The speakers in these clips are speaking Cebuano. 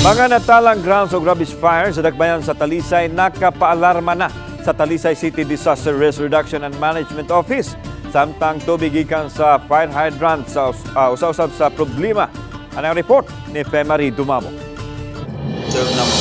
Mga natalang grounds o rubbish fire sa dakbayan sa Talisay, nakapaalarma na sa Talisay City Disaster Risk Reduction and Management Office. Samtang tubig gikan sa fire hydrant sa usa-usab sa problema. Anang report ni Femary Dumamo. Serve na mo.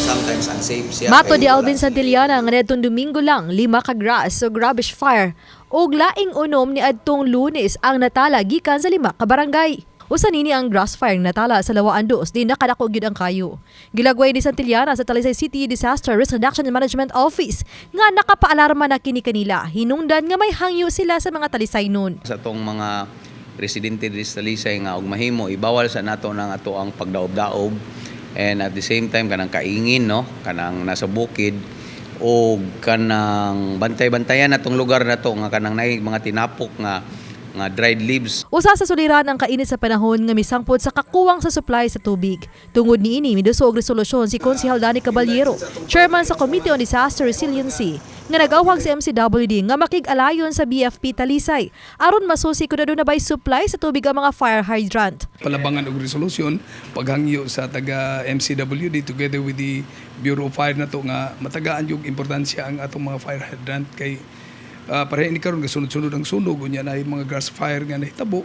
Sometimes unsafe siya. Mato kay di wala Alvin Santillana nga niadtong Domingo lang lima ka grass o rubbish fire ug laing unom ni adtong Lunes ang natala gikan sa lima ka barangay. Usa nini ang grass fire nga natala sa Lawaan Dos di nakadako gyud ang kayo. Gilagway ni Santillana sa Talisay City Disaster Risk Reduction and Management Office nga nakapaalarma na kini kanila hinungdan nga may hangyo sila sa mga Talisay nun. Sa atong mga residente diri sa Talisay nga og mahimo ibawal sa nato nang ato ang pagdaob-daob and at the same time kanang kaingin, no, kanang nasa bukid o kanang bantay-bantayan natong lugar nato nga kanang naay mga tinapok nga nga dried leaves. Usa sa suliran ang kainit sa panahon nga misangpot sa kakuwang sa supply sa tubig. Tungod niini, miduso og resolusyon si Konsehal Danny Caballero, chairman sa Committee on Disaster Resiliency, nga nag-awhag sa MCWD nga makig-alayon sa BFP Talisay aron masusi kung aduna bay supply sa tubig ang mga fire hydrant. Palabangan og resolusyon paghangyo sa taga MCWD together with the Bureau of Fire nato nga matagaan yung importansya ang atong mga fire hydrant kay pareha ni karon gasunod-sunod ang sunog, unya na mga grass fire nga nahitabo,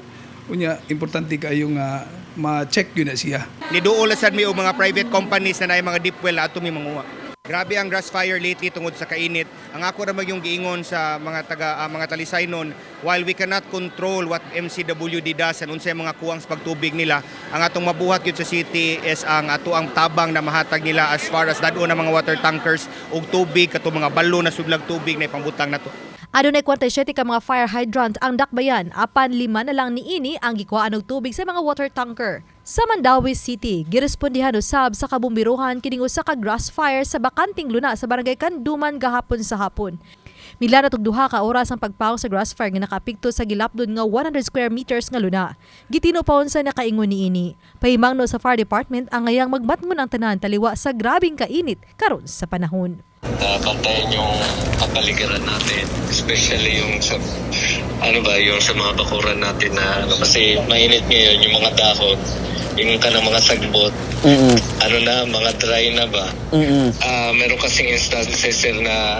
unya importante kaayo nga ma-check yun na siya. Niduol sad mi og mga private companies na naay mga deep well ato mi manguha. Grabe ang grass fire lately tungod sa kainit. Ang ako ra magyung giingon sa mga taga mga Talisay nun, while we cannot control what MCWD does and unsay mga kuwang sa pagtubig nila, ang atong mabuhat gyud sa city is ang ato ang tabang na mahatag nila as far as dad-on ang mga water tankers ug tubig, katong mga balon na sudlag tubig na ipambutang nato. Adunay 47 ka mga fire hydrant ang dakbayan, apan lima na lang niini ang gikuhaan og tubig sa mga water tanker. Sa Mandaue City, girespondihan usab sa kabumbiruhan kining usa ka grass fire sa bakanting luna sa barangay Kanduman gahapon sa hapon. Milanat og 2 ka oras ang pagpaong sa grass fire nga nakaapekto sa gilapdon nga 100 square meters nga luna. Gitino pa unsa nakaingon niini. Pahimangno sa fire department ang ngayang magmatngon ang tanan taliwa sa grabing kainit karon sa panahon. Na bantayan yung kapaligiran natin. Especially yung sa ano ba, yung sa mga bakuran natin na ano, kasi mainit ngayon yung mga dahon, yung kanang mga sagbot, ano na, mga dry na ba? Ah, meron kasing instances, sir, na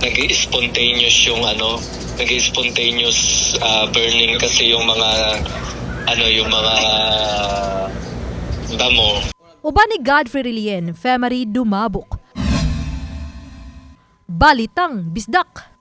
nag spontaneous yung ano, nag spontaneous burning kasi yung mga ano, yung mga damo. Uban ni Godfrey Relien, Femary Dumabok. Balitang Bisdak.